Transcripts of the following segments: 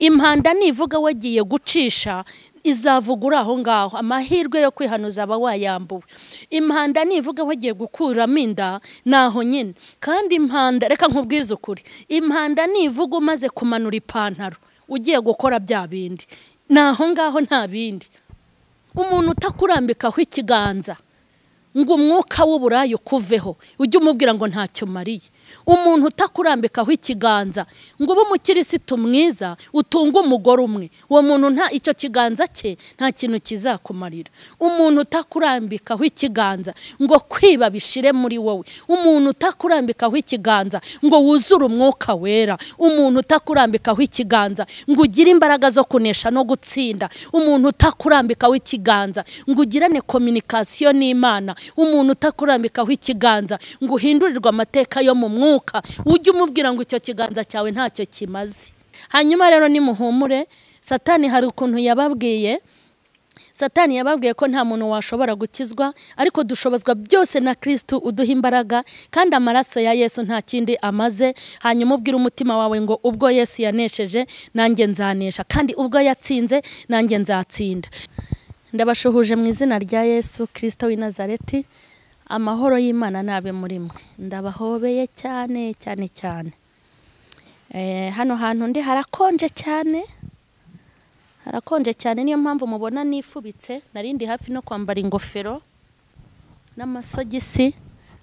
Impanda nivuga wagiye gucisha izavuga aho ngaho, amahirwe yo kwihanuza aba wayambuwe. Impanda nivuga wagiye gukuramo inda naho nyine. Kandi impanda, reka nkubwize ukuri, impanda nivuga umaze kumanura ipantaro ugiye gukora bya bindi, naho ngaho nta bindi. Umuntu utakurambikaho ikiganza ngo umwuka w'uburayi ukuveho, ujye umubwira ngo ntacyo mariye. Umuntu utakurambikaho ikiganza ngo ube umukirisitu mwiza utunge umugore umwe, uwo muntu nta icyo kiganza cye nta kintu kizakumarira. Umuntu utakurambikaho ikiganza ngo kwiba bishire muri wowe, umuntu utakurambikaho ikiganza ngo wuzure umwuka wera, umuntu utakurambikaho ikiganza ngo ugire imbaraga zo kunesha no gutsinda, umuntu utakurambikaho ikiganza ngo ugirane communication n'Imana, umuntu utakurambikaho ikiganza ngo uhindurirwe amateka yo mu mwuka, ujye umubwira ngo icyo kiganza cyawe ntacyo kimaze. Hanyuma rero nimuhumure, Satani hari ukuntu yababwiye. Satani yababwiye ko nta muntu washobora gukizwa, ariko dushobozwa byose na Kristo uduha imbaraga, kandi amaraso ya Yesu nta kindi amaze. Hanyuma ubwira umutima wawe ngo ubwo Yesu yanesheje nanjye nzanesha, kandi ubwo yatsinze nanjye nzatsinda. Ndabashuhuje mu izina rya Yesu Kristo w'i Nazareti, amahoro y'Imana nabe muri mwe. Ndabahobeye cyane cyane cyane. Hano hantu ndi harakonje cyane, harakonje cyane, niyo mpamvu mubona nifubitse, narindi hafi no kwambara ingofero n'amasogisi,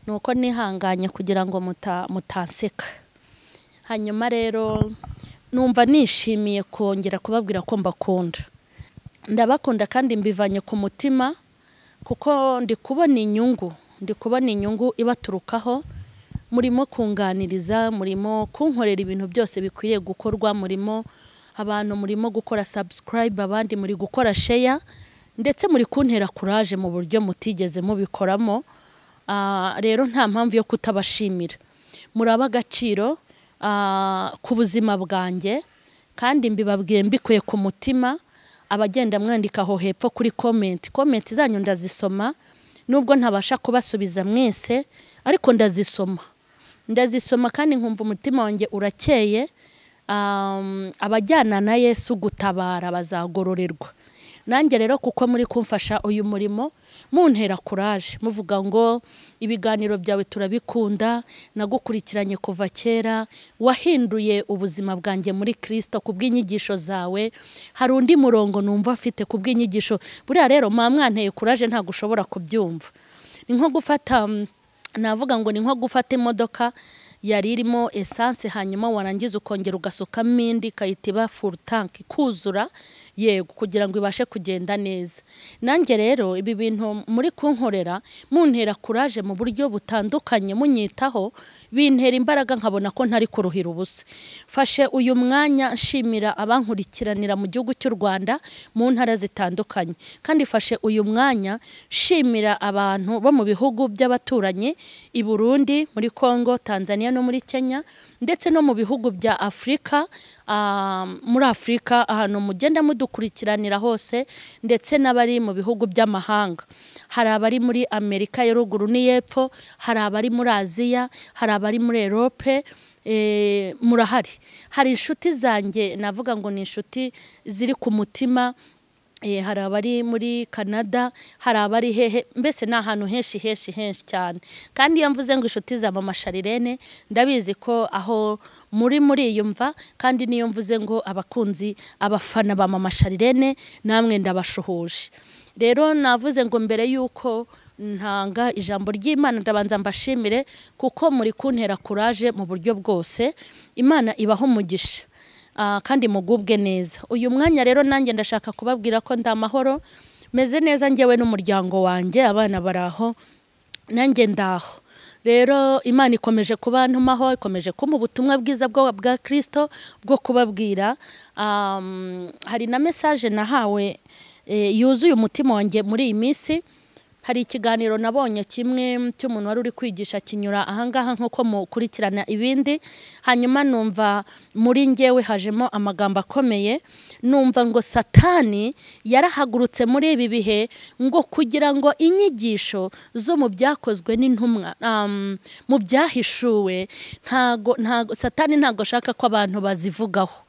nuko nihanganye kugira ngo mutanseka. Hanyuma rero numva nishimiye kongera kubabwira ko mbakunda. Ndabakunda kandi mbivanye ku mutima, kuko ndi kubona inyungu, ndi kubona inyungu ibaturukaho. Murimo kunganiriza, murimo kunkorera ibintu byose bikwiriye gukorwa, murimo abantu murimo gukora subscribe, abandi muri gukora share, ndetse muri kuntera courage mu buryo mutigeze mubikoramo. Rero nta mpamvu yo kutabashimira. Muraba agaciro ku buzima bwanjye, kandi mbibabwiye mbikuye ku mutima. Abagenda mwandika aho hepfo kuri comment, comment zanyu ndazisoma, nubwo ntabasha kubasubiza mwese, ariko ndazisoma, ndazisoma kandi nkumva umutima wanjye urakeye. Abajyana na Yesu gutabara bazagororerwa. Nanjye rero kuko muri kumfasha uyu murimo, muntera courage, muvuga ngo ibiganiro byawe turabikunda, nagukurikiranye kuva kera, wahinduye ubuzima bwanjye muri Kristo kubw'inyigisho zawe, hari undi murongo numva afite kubw'inyigisho. Buriya rero mwanteye courage ntago ushobora kubyumva. Ni nko gufata, navuga ngo ni nko gufata imodoka yari irimo essence, hanyuma warangiza ukongera ugasukamo indi ikayita full tank ikuzura, yego, kugira ngo ibashe kugenda neza. Nanjye rero ibi bintu muri kunkorera, muntera courage mu buryo butandukanye, munyitaho, bintera imbaraga nkabona ko ntari kuruhira ubusa. Fashe uyu mwanya nshimira abankurikiranira mu gihugu cy'u Rwanda mu ntara zitandukanye, kandi fashe uyu mwanya nshimira abantu bo mu bihugu by'abaturanyi, i Burundi, muri Congo, Tanzania no muri Kenya, ndetse no mu bihugu bya Afrika, muri Afrika ahantu mugenda mudukurikiranira hose, ndetse n'abari mu bihugu by'amahanga. Hari abari muri Amerika ya ruguru n'iyepfo, hari abari muri Aziya, hari abari muri Europe, murahari. Hari inshuti zanjye navuga ngo ni inshuti ziri ku mutima, hari abari muri Canada, hari abari hehe, mbese ni ahantu henshi henshi henshi cyane. Kandi iyo mvuze ngo inshuti za Mama Sharirene, ndabizi ko aho muri muriyumva, kandi niyo mvuze ngo abakunzi, abafana ba Mama Sharirene, namwe ndabashuhuje. Rero navuze ngo mbere yuko ntanga ijambo ry'Imana ndabanza mbashimire, kuko muri kuntera courage mu buryo bwose. Imana ibaho umugisha, kandi mugubwe neza. Uyu mwanya rero nanjye ndashaka kubabwira ko ndamahoro, meze neza njyewe n'umuryango wanjye, abana baraho, nanjye ndaho. Rero Imana ikomeje kubantumaho, ikomeje kumpa ubutumwa bwiza bwa Kristo bwo kubabwira. Hari na message nahawe yuzuye umutima wanjye muri iyi minsi. Hari ikiganiro nabonye kimwe cy'umuntu wari uri kwigisha kinyura ahangaha nkuko mukurikirana ibindi, hanyuma numva muri njyewe hajemo amagambo akomeye, numva ngo Satani yarahagurutse muri ibi bihe ngo kugira ngo inyigisho zo mu byakozwe n'intumwa, mu byahishuwe, ntago Satani ntago ashaka ko abantu bazivugaho.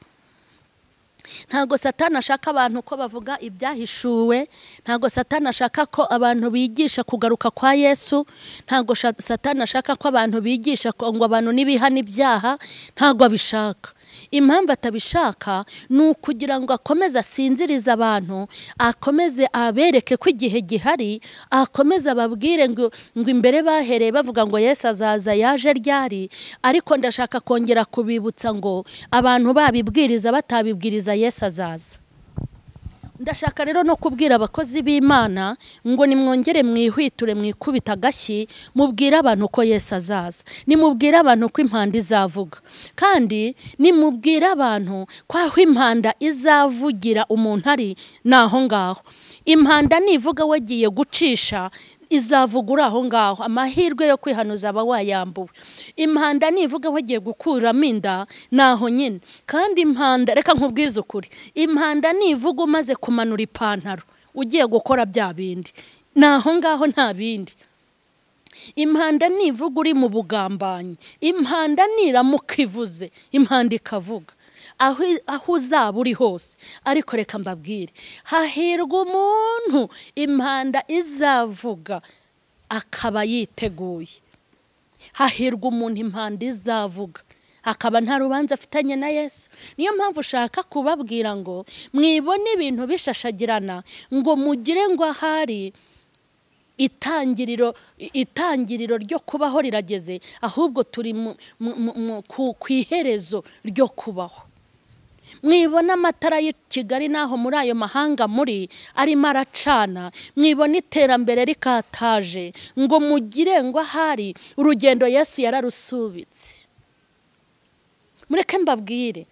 Ntabwo Satani ashaka abantu ko bavuga ibyahishuwe, ntabwo Satani ashaka ko abantu bigisha kugaruka kwa Yesu, ntabwo Satani ashaka ko abantu bigisha ngo abantu nibihana ibyaha, ntabwo abishaka. Impamvu atabishaka ni ukugira ngo akomeze asinzirize abantu, akomeze abereke ko igihe gihari, akomeze ababwire ngo imbere bahereye bavuga ngo Yesu azaza yaje ryari. Ariko ndashaka kongera kubibutsa ngo abantu babibwiriza batabibwiriza Yesu azaza. Ndashaka rero no kubwira abakozi b'Imana ngo nimwongere mwihwiture mwikubita agashyi, mubwire abantu ko Yesu azaza, nimubwire abantu ko impanda izavuga, kandi nimubwire abantu ko aho impanda izavugira umuntu ari naho ngaho. Impanda nivuga wagiye gucisha izavuga uri aho ngaho, amahirwe yo kwihanuza aba wayambuwe. Impanda nivuga wagiye gukuramo inda naho nyine. Kandi impanda, reka nkubwize ukuri, impanda nivuga umaze kumanura ipantaro ugiye gukora bya bindi, naho ngaho nta bindi. Impanda nivuga uri mu bugambanyi, impanda niramuka ivuze, impanda ikavuga aho uzaba uri hose. Ariko reka mbabwire, hahirwa umuntu impanda izavuga akaba yiteguye. Hahirwa umuntu impanda izavuga akaba nta rubanza afitanye na Yesu. Niyo mpamvu ushaka kubabwira ngo mwibone ibintu bishashagirana, ngo mugire ngo ahari itangiriro ryo kubaho rirageze, ahubwo turi ku iherezo ryo kubaho. Mwibona amatara y'i Kigali naho muri ayo mahanga muri arimo aracana, mwibona iterambere rikataje, ngo mugire ngo ahari urugendo Yesu yararusubitse. Mureke mbabwire,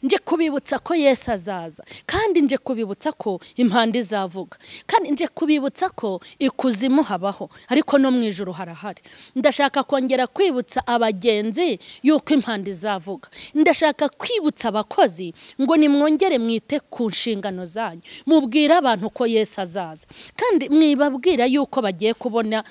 nje kubibutsa ko Yesu azaza, kandi nje kubibutsa ko impanda izavuga, kandi nje kubibutsa ko ikuzimu habaho, ariko no mu ijuru harahari. Ndashaka kongera kwibutsa abagenzi yuko impanda izavuga. Ndashaka kwibutsa abakozi ngo nimwongere mwite ku nshingano zanyu, mubwire abantu ko Yesu azaza, kandi mwibabwira yuko bagiye kubona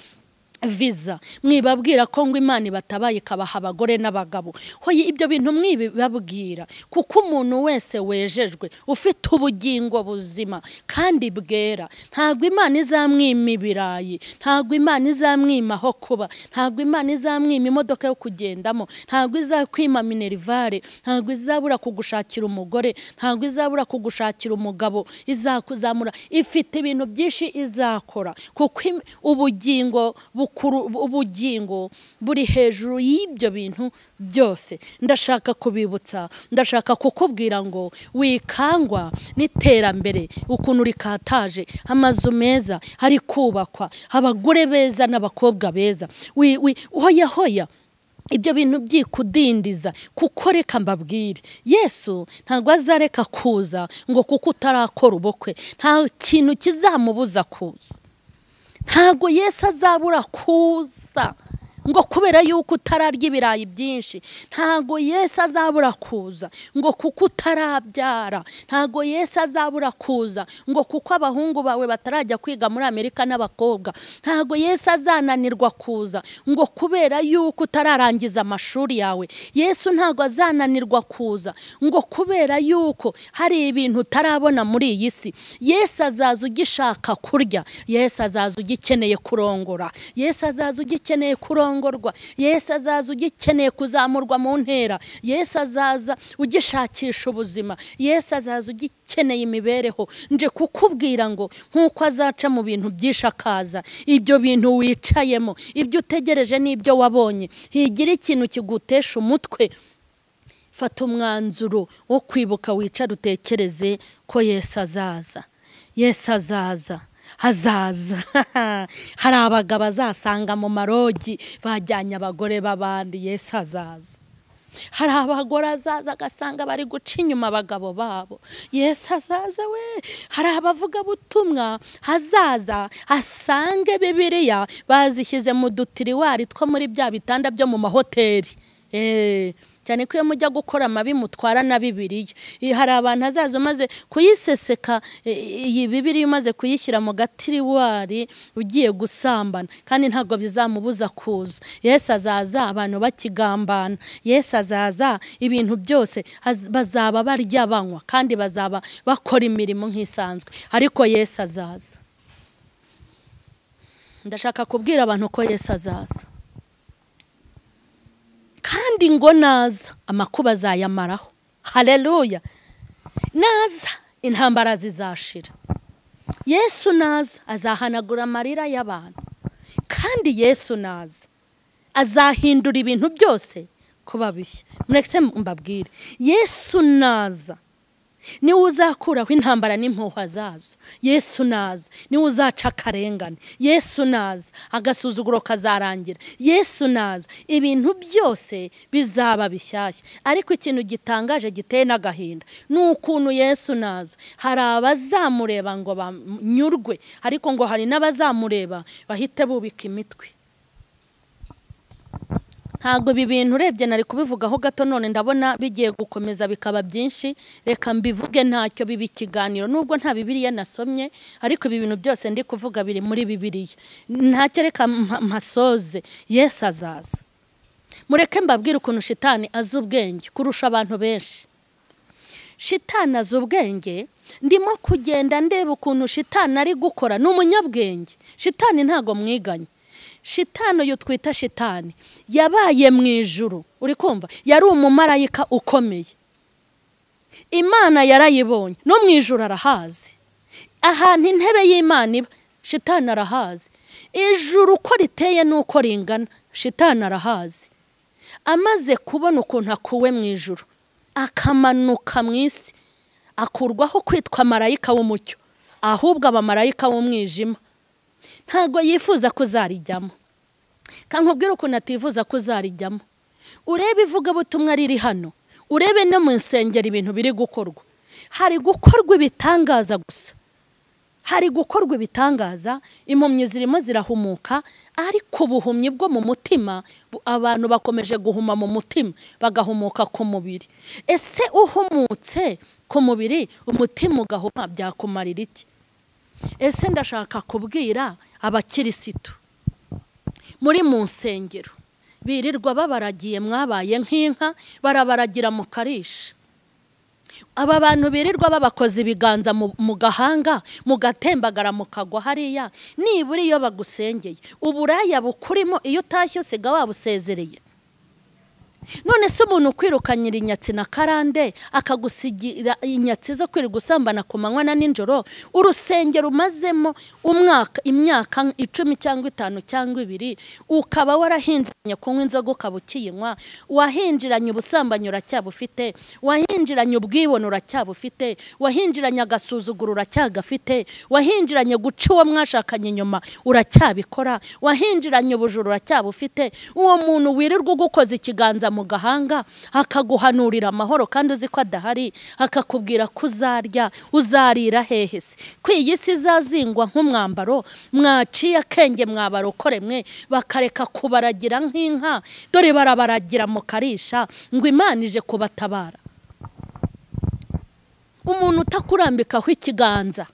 visa, mwibabwira ko ngo Imana ibatabaye ikabaha abagore n'abagabo. Hoye ibyo bintu mwibabwira, kuko umuntu wese wejejwe ufite ubugingo buzima kandi bwera, ntabwo Imana izamwima ibirayi, ntabwo Imana izamwima aho kuba, ntabwo Imana izamwima imodoka yo kugendamo, ntabwo izakwima minerivare, ntabwo izabura kugushakira umugore, ntabwo izabura kugushakira umugabo, izakuzamura. Ifite ibintu byinshi izakora, kuko ubugingo ubugingo buri hejuru y'ibyo bintu byose. Ndashaka kubibutsa, ndashaka kukubwira ngo wikangwa n'iterambere ukuntu rikataje, amazu meza hari kubakwa, abagore beza n'abakobwa beza. Hoya hoya ibyo bintu byikudindiza, kuko reka mbabwire, Yesu ntabwo azareka kuza ngo kuko utarakora ubukwe. Nta kintu kizamubuza kuza. Ntabwo Yesu azabura kuza ngo kubera yuko utararya ibirayi byinshi. Ntabwo Yesu azabura kuza ngo kuko utarabyara. Ntabwo Yesu azabura kuza ngo kuko abahungu bawe batarajya kwiga muri Amerika n'abakobwa. Ntabwo Yesu azananirwa kuza ngo kubera yuko utararangiza amashuri yawe. Yesu ntabwo azananirwa kuza ngo kubera yuko hari ibintu utarabona muri iyi si. Yesu azaza ugishaka kurya, Yesu azaza ugikeneye kurongora, Yesu azaza ugikeneye kurongorwa, Yesu azaza ugikeneye kuzamurwa mu ntera, Yesu azaza ugishakisha ubuzima, Yesu azaza ugikeneye imibereho. Nje kukubwira ngo nkuko azaca mu bintu byinshi akaza, ibyo bintu wicayemo, ibyo utegereje n'ibyo wabonye, higira ikintu kigutesha umutwe. Fata umwanzuro wo kwibuka, wicare utekereze ko Yesu azaza. Yesu azaza, hazaza. Hari abagabo azasanga mu marogi bajyanye abagore b'abandi. Yesu azaza. Hari abagore azaza agasanga bari guca inyuma abagabo babo. Yesu azaza we. Hari abavugabutumwa hazaza asange Bibiliya bazishyize mu dutiriwari two muri bya bitanda byo mu mahoteli. Cyane ko iyo mujya gukora amabi mutwara na Bibiliya. Hari abantu azaza umaze kuyiseseka iyi Bibiliya, umaze kuyishyira mu gatiriwari ugiye gusambana, kandi ntabwo bizamubuza kuza. Yesu azaza abantu bakigambana, Yesu azaza ibintu byose bazaba barya banywa, kandi bazaba bakora imirimo nk'isanzwe, ariko Yesu azaza. Ndashaka kubwira abantu ko Yesu azaza, kandi ngo naza amakuba azayamaraho. Haleluya! Naza intambara zizashira. Yesu naza azahanagura amarira y'abantu, kandi Yesu naza azahindura ibintu byose kuba bishya. Mureke mbabwire, Yesu naza niwe uzakuraho intambara n'impuhwa zazo. Yesu naza niwe uzaca akarengane. Yesu naza agasuzuguro kazarangira. Yesu naza ibintu byose bizaba bishyashya. Ariko ikintu gitangaje giteye n'agahinda ni ukuntu Yesu naza hari abazamureba ngo banyurwe, ariko ngo hari n'abazamureba bahite bubika imitwe. Ntabwo ibi bintu urebye nari kubivugaho gato, none ndabona bigiye gukomeza bikaba byinshi. Reka mbivuge ntacyo biba ikiganiro, nubwo nta Bibiliya nasomye, ariko ibi bintu byose ndi kuvuga biri muri Bibiliya. Ntacyo, reka mpasoze. Yesu azaza. Mureke mbabwire ukuntu shitani azi ubwenge kurusha abantu benshi. Shitani azi ubwenge. Ndimo kugenda ndeba ukuntu shitani ari gukora, ni umunyabwenge. Shitani ntago mwiganye. Shitani uyu twita shitani yabaye mu ijuru, uri kumva, yari umumarayika ukomeye. Imana yarayibonye, no mu ijuru arahazi. Ahantu intebe y'Imana iba, shitani arahazi. Ijuru uko riteye n'uko ringana, shitani arahazi. Amaze kubona ukuntu akuwe mu ijuru, akamanuka mu isi, akurwaho kwitwa marayika w'umucyo, ahubwo aba marayika w'umwijima. Ntabwo yifuza kuzarijyamo. Kankubwira ukuntu atifuza kuzarijyamo. Urebe ivugabutumwa riri hano, urebe no mu nsengero ibintu biri gukorwa. Hari gukorwa ibitangaza gusa, hari gukorwa ibitangaza, impumyi zirimo zirahumuka, ariko ubuhumyi bwo mu mutima, abantu bakomeje guhuma mu mutima, bagahumuka ku mubiri. Ese uhumutse ku mubiri, umutima ugahuma, byakumarira iki? Ese ndashaka kubwira abakirisitu muri mu nsengero birirwa babaragiye, mwabaye nk'inka barabaragira mu karisha. Aba bantu birirwa babakoza ibiganza mu gahanga, mugatembagara mukagwa hariya, nibura iyo bagusengeye uburaya bukurimo, iyo utashye usiga wabusezereye. None se umuntu ukwirukanyira inyatsi na karande, akagusigira inyatsi zo kwirirwa usambana ku manywa na nijoro, urusengero umazemo umwaka, imyaka 10 cyangwa 5 cyangwa 2, ukaba warahinjiranye kunywa inzoga ukaba ukiyinywa, wahinjiranye ubusambanyi uracyabufite, wahinjiranye ubwibone uracyabufite, wahinjiranye agasuzuguro uracyagafite, wahinjiranye guca uwo mwashakanye inyuma uracyabikora, wahinjiranye ubujura uracyabufite. Uwo muntu wirirwa ugukoza ikiganza mu gahanga akaguhanurira amahoro kandi uzi ko adahari, akakubwira ko uzarya, uzarira hehe se? Ko iyi si izazingwa nk'umwambaro, mwaciye akenge mwabarokore mwe, bakareka kubaragira nk'inka, dore barabaragira mukarisha, ngo Imana ije kubatabara. Umuntu utakurambikaho ikiganza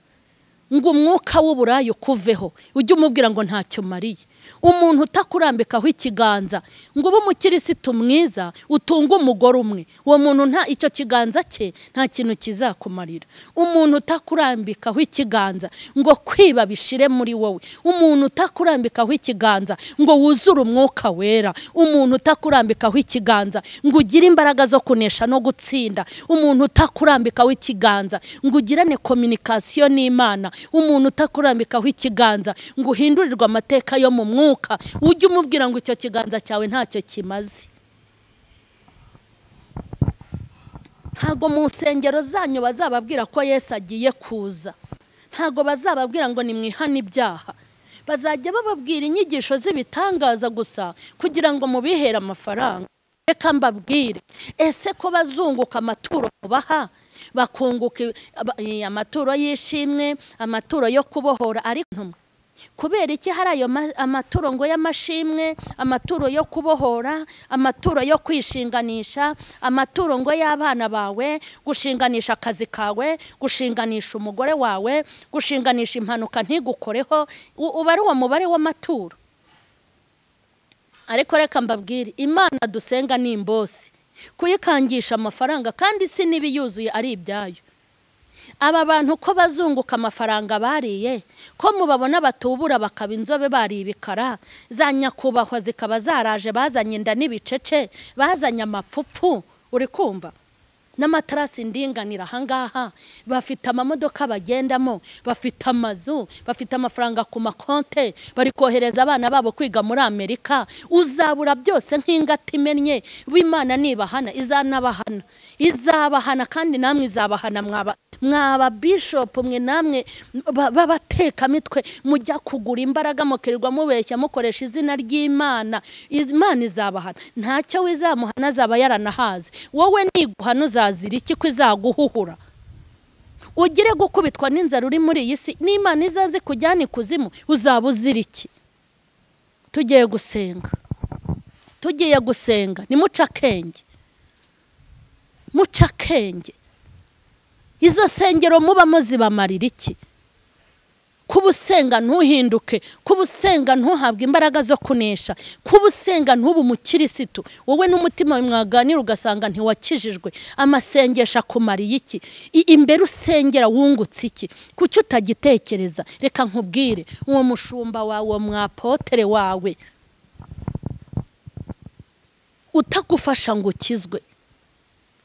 ngo umwuka w'uburayi ukuveho, ujye umubwira ngo ntacyo mariye. Umuntu utakurambikaho ikiganza ngo ube umukirisitu mwiza utunge umugore umwe, uwo muntu nta icyo kiganza cye nta kintu kizakumarira. Umuntu utakurambikaho ikiganza ngo kwiba bishire muri wowe, umuntu utakurambikaho ikiganza ngo wuzure umwuka wera, umuntu utakurambikaho ikiganza ngo ugire imbaraga zo kunesha no gutsinda, umuntu utakurambikaho ikiganza ngo ugirane communication n'Imana, umuntu utakurambikaho ikiganza ngo uhindurirwe amateka yo mu mwuka, ujye umubwira ngo icyo kiganza cyawe ntacyo kimaze. Ntago mu nsengero zanyu bazababwira ko Yesu agiye kuza, ntago bazababwira ngo nimwihane ibyaha, bazajya bababwira inyigisho z'ibitangaza gusa kugira ngo mubihere amafaranga. Reka mbabwire, ese ko bazunguka amaturo baha, bakunguka amaturo y'ishimwe, amaturo yo kubohora, ariko Kubera iki hari ayo amaturo ngo y'amashimwe, amaturo yo kubohora, amaturo yo kwishinganisha, amaturo ngo y'abana bawe, gushinganisha akazi kawe, gushinganisha umugore wawe, gushinganisha impanuka ntigukoreho, uba ari uwo mubare w'amaturo. Ariko reka mbabwire, Imana dusenga ni imbosi kuyikangisha amafaranga, kandi si n'ibiyuzuye ari ibyayo. Aba bantu ko bazunguka amafaranga bariye, ko mubabona batubura bakaba inzobe bari ibikara, za nyakubahwa zikaba zaraje bazanye inda n'ibicece, bazanye amapfupfu, uri kumva n'amatarasi ndinganira ahangaha, bafite amamodoka bagendamo, bafite amazu, bafite amafaranga ku makonte, bari kohereza abana babo kwiga muri Amerika. Uzabura byose nk'ingata imennye. W'Imana nibahana izanabahana, izabahana kandi namwe izabahana. Mwaba bishop mwe namwe babatekamitwe mujya kugura imbaraga mukirirwa mubeshya mukoresha izina ry'Imana. Imana izabahana, ntacyo wizamuhana azaba yaranahaze. Wowe niguhana uzazira iki ko izaguhuhura? Ugire gukubitwa n'inzara uri muri iyi si, n'Imana izaze kujyana ikuzimu, uzaba uzira iki? Tugiye gusenga, tugiye gusenga, ni muca akenge, muca akenge. Izo sengero mubamo zibamarira iki? Kuba usenga ntuhinduke, kuba usenga ntuhabwe imbaraga zo kunesha, kuba usenga ntube umukirisitu, wowe n'umutima mwaganira ugasanga ntiwakijijwe. Amasengesho akumariye iki? Imbere usengera wungutse iki? Kuki utagitekereza? Reka nkubwire, uwo mushumba wawe, uwo mwapotere wawe utagufasha ngo ukizwe,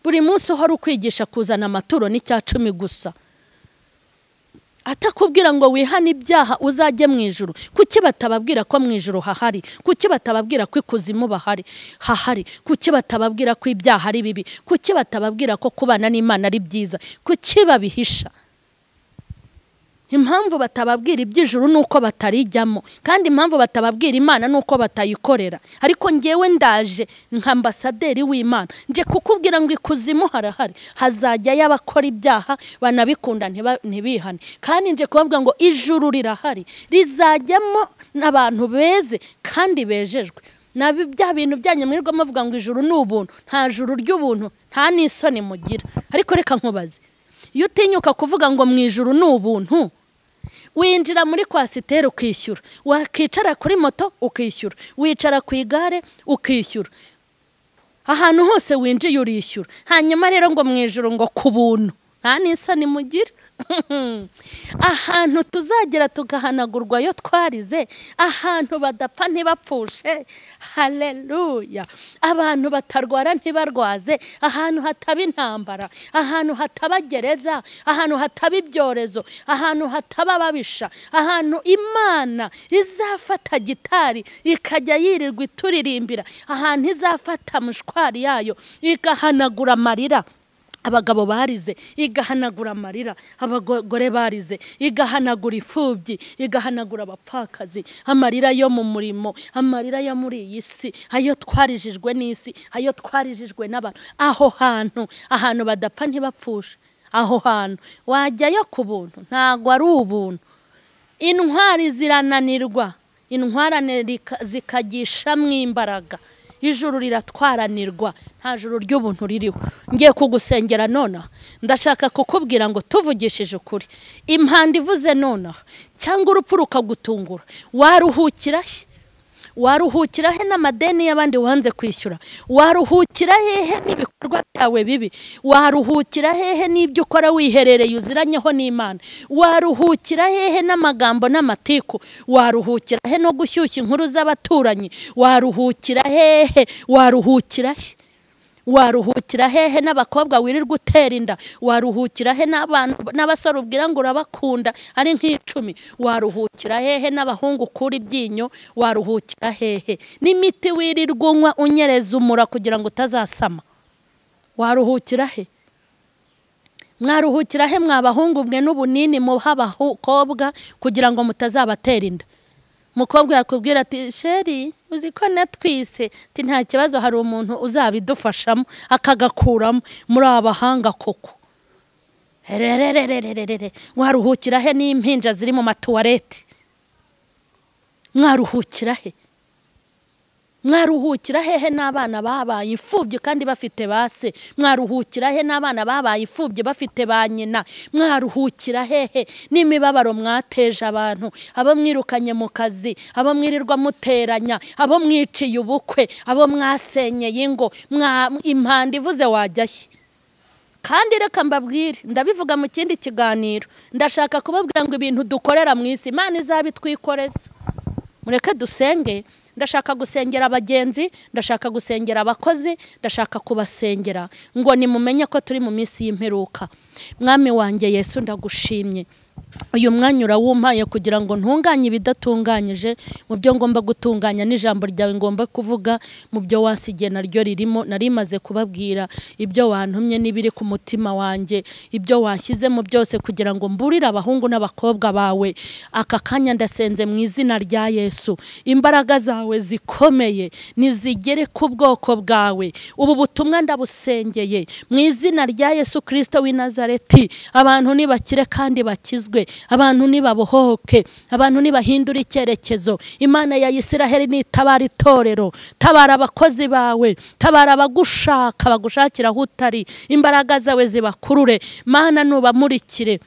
buri munsi uhora ukwigisha kuzana amaturo n'icya 10 gusa, atakubwira ngo wihane ibyaha uzajye mu ijuru. Kuki batababwira ko mu ijuru hahari? Kuki batababwira ko ikuzimu bahari hahari? Kuki batababwira ko ibyaha ari bibi? Kuki batababwira ko kubana n'Imana ari byiza? Kuki babihisha? Impamvu batababwira iby'ijuru nuko batarijyamo, kandi impamvu batababwira Imana nuko batayikorera. Ariko ngewe ndaje nka ambasaderi w'Imana, nje kukubwira ngo ikuzimu harahari, hazajya y'abakora ibyaha banabikunda ntibihane. Kandi nje kubabwira ngo ijuru rirahari, rizajyamo n'abantu beze kandi bejejwe. Na bya bintu byanyu mwirirwa muvuga ngo ijuru ni ubuntu, nta juru ry'ubuntu, nta n'isoni mugira. Ariko reka nkubaze, iyo utinyuka kuvuga ngo mu ijuru ni ubuntu, winjira muri kwasiteri ukishyura, wakicara kuri moto ukishyura, wicara ku igare ukishyura, ahantu hose winjiye urishyura. Hanyuma rero ngo mu ijuru ngo ku buntu, nta n'isoni mugira. Ahantu tuzagera tugahanagurwa yo twarize, ahantu badapfa ntibapfushe, haleluya, abantu batarwara ntibarwaze, ahantu hataba intambara, ahantu hataba gereza, ahantu hataba ibyorezo, ahantu hataba ababisha, ahantu Imana izafata gitari ikajya yirirwa ituririmbira, ahantu izafata mushwari yayo igahanagura amarira abagabo barize, igahanagura amarira abagore barize, igahanagura ifubyi, igahanagura abapfakazi, amarira yo mu murimo, amarira yo muri iyi si, ayo twarijijwe n'isi, ayo twarijijwe n'abantu. Aho hantu, ahantu badapfa ntibapfushe, aho hantu wajyayo ku buntu, ntago ari ubuntu. Intwari zirananirwa, intwarane zikagisha imbaraga. Ijuru riratwaranirwa, nta juru ry'ubuntu ririho. Ngiye kugusengera nonaha, ndashaka kukubwira ngo tuvugishije ukuri, impanda ivuze nonaha cyangwa urupfu rukagutungura, waruhukira he? Waruhukira he n'amadeni y'abandi wanze kwishyura? Waruhukira hehe n'ibikorwa byawe bibi? Waruhukira hehe n'ibyo ukora wiherereye uziranyeho n'Imana? Waruhukira hehe n'amagambo n'amatiku? Waruhukira he no gushyushya inkuru z'abaturanyi? Waruhukira hehe? Waruhukira he? Waruhukira hehe n'abakobwa wirirwa utera inda? Waruhukira he n'abantu n'abasore ubwira ngo urabakunda ari nk'icumi? Waruhukira hehe n'abahungu ukura ibyinyo? Waruhukira hehe n'imiti wirirwa unywa unyereza umura kugira ngo utazasama? Waruhukira he? Mwaruhukira he mwabahungu mwe n'ubunini muha abakobwa kugira ngo mutazabatera inda? Mukobwa yakubwira ati sheri uzi ko natwise, ati nta kibazo hari umuntu uzabidufashamo akagakuramo. Muri abahanga koko. Herererererere, waruhukira he n'impinja ziri mu matuwarete? Mwaruhukira he? Mwaruhukira hehe n'abana babaye imfubyi kandi bafite base? Mwaruhukira he n'abana babaye imfubyi bafite ba nyina? Mwaruhukira hehe n'imibabaro mwateje abantu, abo mwirukanye mu kazi, abo mwirirwa muteranya, abo mwiciye ubukwe, abo mwasenyeye ingo, impanda ivuze wajya he? Kandi reka mbabwire, ndabivuga mu kindi kiganiro, ndashaka kubabwira ngo ibintu dukorera mu isi Imana izabitwikoreza. Mureke dusenge. Ndashaka gusengera abagenzi, ndashaka gusengera abakozi, ndashaka kubasengera ngo nimumenye ko turi mu minsi y'imperuka. Mwami wanjye Yesu, ndagushimye uyu mwanya urawumpaye kugira ngo ntunganye ibidatunganyije mu byo ngomba gutunganya, n'ijambo ryawe ngomba kuvuga mu byo wansigiye naryo ririmo. Narimaze kubabwira ibyo wantumye n'ibiri ku mutima wanjye, ibyo wanshyizemo byose kugira ngo mburire abahungu n'abakobwa bawe. Aka kanya ndasenze mu izina rya Yesu, imbaraga zawe zikomeye nizigere ku bwoko bwawe. Ubu butumwa ndabusengeye mu izina rya Yesu Kristo w'i Nazareti. Abantu nibakire kandi bakizwe, abantu nibabohoke, abantu nibahindura icyerekezo. Imana ya Isiraheli nitabara itorero, tabara abakozi bawe, tabara abagushaka bagushakira aho utari, imbaraga zawe zibakurure. Mana nubamurikire,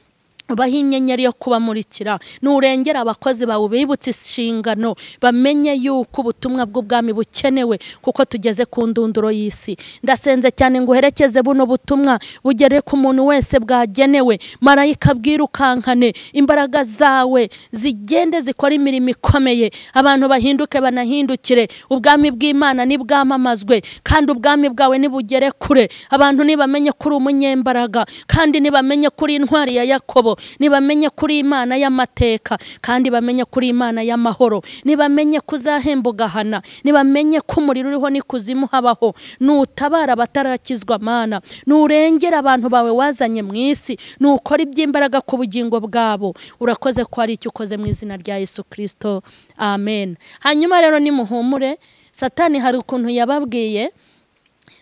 ubahe inyenyeri yo kubamurikira, nurengera abakozi bawe bibutse inshingano, bamenye yuko ubutumwa bw'ubwami bukenewe kuko tugeze ku ndunduro y'isi. Ndasenze cyane ngo uherekeze buno butumwa bugere ku muntu wese bwagenewe. Marayika bwirukankane, imbaraga zawe zigende zikora imirimo ikomeye, abantu bahinduke banahindukire. Ubwami bw'Imana nibwamamazwe kandi ubwami bwawe nibugere kure. Abantu nibamenye kuri umunyembaraga, kandi nibamenye kuri intwari ya Yakobo, nibamenye kuri Imana y'amateka, kandi bamenye kuri Imana y'amahoro, nibamenye kuzahemba ugahana, nibamenye ko umuriro uriho n'ikuzimu habaho. Nutabara abatarakizwa Mana, nurengera abantu bawe wazanye mu isi, nukora iby'imbaraga ku bugingo bwabo. Urakoze ko ari icyo ukoze mu izina rya Yesu Kristo, amen. Hanyuma rero nimuhumure, Satani hari ukuntu yababwiye.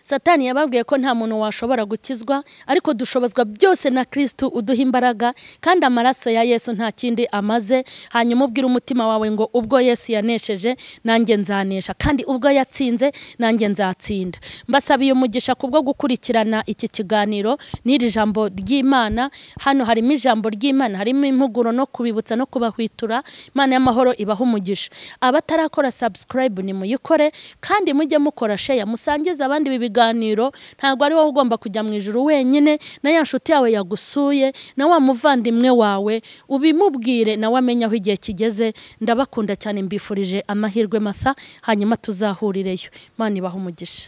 Satani yababwiye ko nta muntu washobora gukizwa, ariko dushobozwa byose na Kristo uduha imbaraga, kandi amaraso ya Yesu nta kindi amaze. Hanyuma ubwira umutima wawe ngo ubwo Yesu yanesheje nanjye nzanesha, kandi ubwo yatsinze nanjye nzatsinda. Mbasabiye umugisha kubwo gukurikirana iki kiganiro n'iri jambo ry'Imana. Hano harimo ijambo ry'Imana, harimo impuguro no kubibutsa no kubahwitura. Imana y'amahoro ibaha umugisha. Abatarakora subscribe ni muyikore, kandi mujye mukora share, musangize abandi ibiganiro. Ntabwo ari wowe ugomba kujya mu ijuru wenyine, na ya nshuti yawe yagusuye, na wa muvandimwe wawe ubimubwire, nawe amenye aho igihe kigeze. Ndabakunda cyane, mbifurije amahirwe masa, hanyuma tuzahurireyo. Imana ibahe umugisha.